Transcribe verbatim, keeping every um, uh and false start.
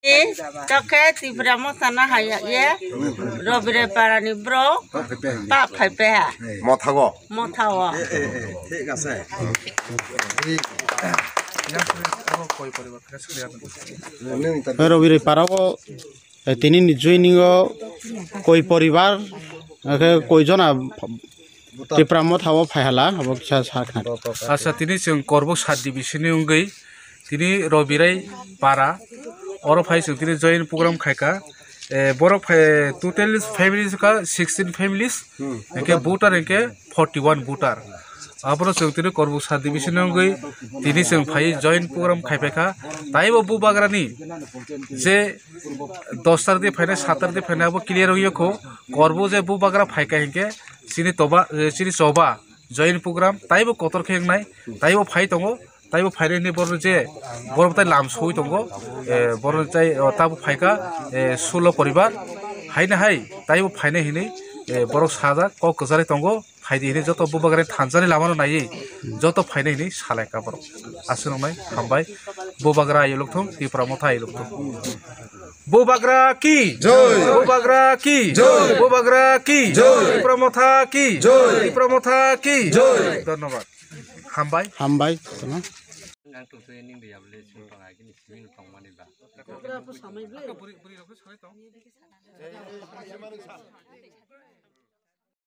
Tokhe Tipra Motha no hai ye Robire Parani bro pa phai pe ha. Mothago. Motha o. Robire Parao, eh, tini ni joining o koi poribar, eh, koi jona Tipra Motha o phai hala, abo kisa sa khna. Asa tini chwng Korbuk sub division ni wngwi tini Robirai para oro phai chwng tini join program khaika. Eh, borok phai total families ka sixteen families, hingke voter hingke forty one voter. Abono chwng tini Korbuk sub division ni wngwi tini chwng phai join program khaipaikha. Taibo bubagrani je dos tarik di phainai, sat tarik di phainai abo clear wngya kho. Korbuk je bubagra phaika hingke chini toba, eh, chini choba join program taibo kotor khe wngnai, taibo phai tongo, taibo phainai hwnwi borok je borok tai lam soi tongo, eh, borok tai, oh, tabo phaika, eh, sulo poribar, haino hai taibo phainai hwnwi, eh, borok sajak kok kwcharwi tongo, phaidi hwnwi joto bubagrani thansa ni lama no naiwi joto phainai hwnwi salaikha borok. Aswk wngnai, hambai. Bubagra ayolok thung, Tipra Motha ayolok thung. Bubagra ki? Joi. Bubagra ki? Joi. Bubagra ki? Joi. Tipra Motha ki? Joi. Tipra Motha ki? Joi. Dhonnobad. Hambai. Hambai.